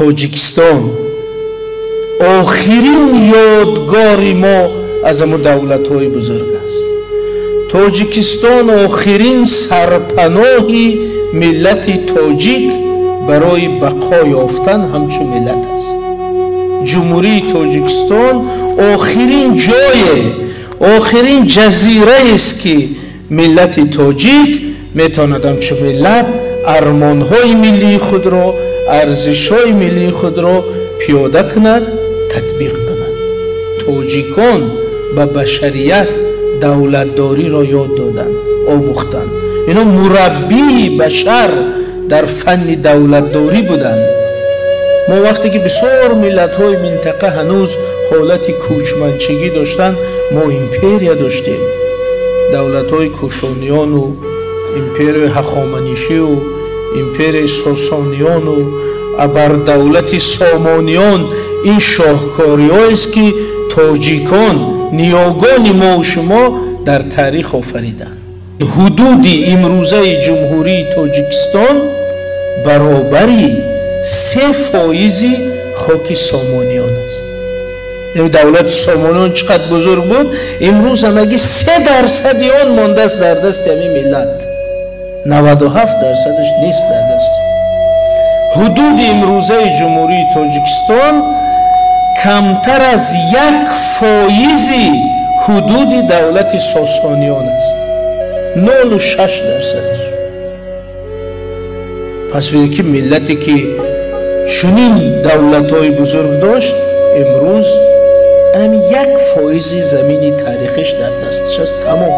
Тоҷикистон охирин ёдгори мо аз ҳамун давлатҳои бузург аст. Тоҷикистон охирин сарпаноҳи миллати тоҷик барои бақо ёфтан ҳамчун миллат аст. Ҷумҳурии Тоҷикистон охирин ҷое, охирин ҷазираест, ки миллати тоҷик метавонад ҳамчун миллат армонҳои миллии худро, арзишҳои миллии худро пиёда кунад, татбиқ кунад. Тоҷикон ба башарият давлатдориро ёд доданд, омӯхтанд. Ино мураббии башар дар фанни давлатдорӣ буданд. Мо вақте ки бисёр миллатҳои минтақа ҳанӯз ҳолати кӯчманчигӣ доштанд, мо империя доштем. Давлатҳои Кушониёну империяи Ҳахоманишию империяи Сосониёну абардавлати Сомониён, ин шоҳкориҳоест, ки тоҷикон, ниёгони мову шумо, дар таърих офариданд. Ҳудуди имрӯзаи Ҷумҳурии Тоҷикистон баробари 3 фоизи хоки Сомониён аст. Давлати Сомониён чӣ қадр бузург буд, имрӯз ҳамагӣ 3 дарсади он мондааст дар дасти ҳамин миллат, 97 дарсадаш нест дар даст. Ҳудуди имрӯзаи Ҷумҳурии Тоҷикистон камтар аз 1 фоизи ҳудуди давлати Сосониён аст, 0,6 дарсадаш. Пас бинед, ки миллате, ки чунин давлатҳои бузург дошт, имрӯз ҳамин 1 фоизи замини таърихиш дар дасташ аст, тамом.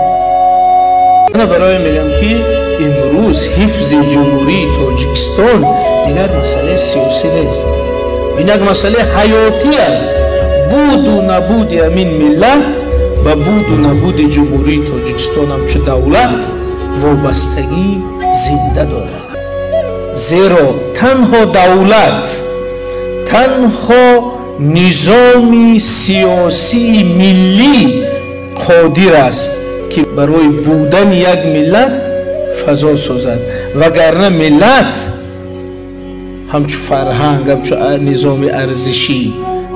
Ана барои мегӯям, ки имрӯз ҳифзи Ҷумҳурии Тоҷикистон дигар масъалаи сиёсӣ нест, ин як масъалаи ҳаётӣ аст. Буду набуди ҳамин миллат ба буду набуди Ҷумҳурии Тоҷикистон ҳамчу давлат вобастагии зинда дорад, зеро танҳо давлат, танҳо низоми сиёсии миллӣ қодир аст, ки барои будани як миллат фазо созад, вагарна миллат ҳамчу фарҳанг, ҳамчу низоми арзишӣ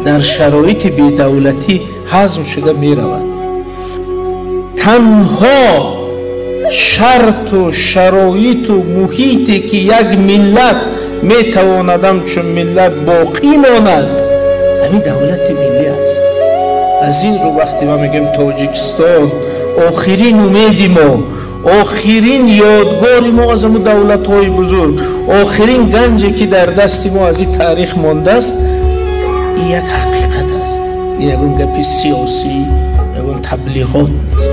дар шароити бедавлатӣ ҳазм шуда меравад. Танҳо шарту шароиту муҳите, ки як миллат метавонад ҳамчун миллат боқӣ монад, ҳамин давлати миллӣ аст. Аз ин рӯ, вақте ма мегӯем, Тоҷикистон охирин умеди мо, охирин ёдгори мо аз ҳамун давлатҳои бузург, охирин ганҷе, ки дар дасти мо аз ин таърих мондааст, ин як ҳақиқат аст. Ин ягон гапи сиёсӣ, ягон таблиғот нест.